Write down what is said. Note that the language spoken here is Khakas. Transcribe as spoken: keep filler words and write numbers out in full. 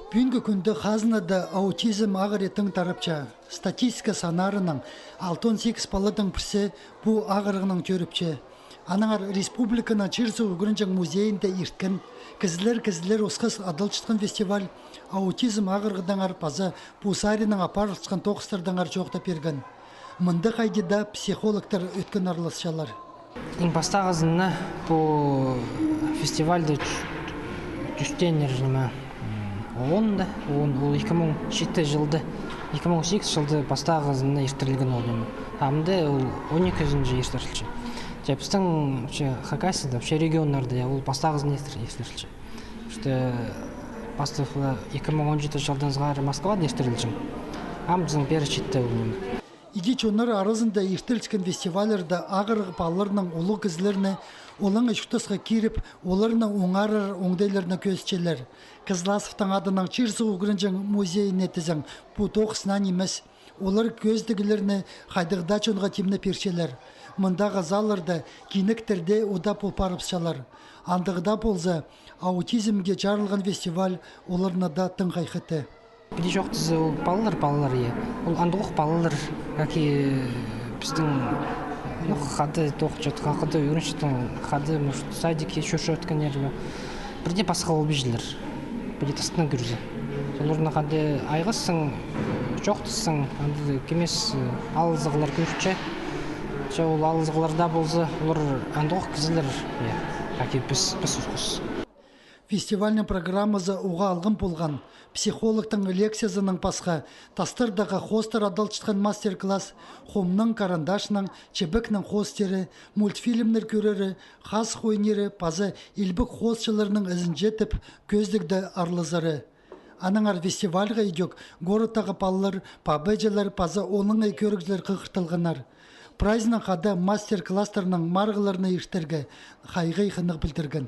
Пӱӱнгі кӱнде хазнада аутизм ағырии тың тарапча. Статистика саннарынаң, алтон сигіс паладаң пірсі пу ағырығнаң тӧріпче. Аннаңар республиканың чир-суғ ӱгренҷең музейінде ирткен, кізілер, кізілер осхас адалчатхан фестиваль аутизм ағырығдаңар паза пу саринаң апарылчатхан тоғыстардаңар чоохтап пирген. Мында хайди даа психологтар ӧткін араласчалар. Иң пастағызына пу фестивальды тӱс-, тӱстееннер ниме, м, ООН-да, ООН, ол ікі муң читі чылда, ікі муң сигіс чылда пастағызына иртірілген ол ниме. Амды ол он ікізінҷі иртірілче. Че пістің, че Хакасияда, че регионнарда, я, ол пастағызына иртір-, иртірілче. Что пастап, э, ікі муң он читі чылдаң сығара Москвада иртірілче. Ам пістің пеер читті ол ниме. Иди чоннар аразында иртірілчеткен фестивальларда ағырығ палаларның улуғ кізілерні олаңай чуртасха киріп, оларны оңарар оңдайларны кӧзітчелер. Кызласовтың адынаң чир-суғ ӱгренҷең музейіне тізең, пу тоғыс наа нимес. Олар кӧзідігілерні хайдағ даа чонға тимнеп пирчелер. Мындағы залларда кинектерде удап пол парыбысчалар. Андағ даа полза, аутизмге чарылған фестиваль оларны даа тың хайхатты. Піди чоохтаза, ол палалар, палалар, я. Ол андағох палалар, как и пістің, ну, хада тоғынчатхан, хада ӱгренчеткен, хада, может, садикке чӧрчеткеннер, но пірдее пасха полбинчалар. Піди тастынаң кӧрзе. Оларнаң хада айғассаң, чоохтассаң, анда кем ес алызығлар кӧрче. Че ол алызығлар даа полза, олар андағох кізілер, я, как и піс, піс осхас. Фестивальның программазы уғаа алғым полған. Психологтың лекциязынаң пасха, тастардағы хоостар адалчатхан мастер-класс, хомның, карандашнаң, чібекнең хоостиры, мультфильмнер кӧрері, хазых ойниры паза илбек хоосчыларның ізінҷе тіп кӧзідігде аралазары. Аннаңар фестивальға идӧк городтағы палалар, пабаҷылар паза олаңай кӧрігҷілер хығыртылғаннар. Прайзынаң хада мастер-класстарнаң марығларны иртерге хайығ хынығ пілдірген.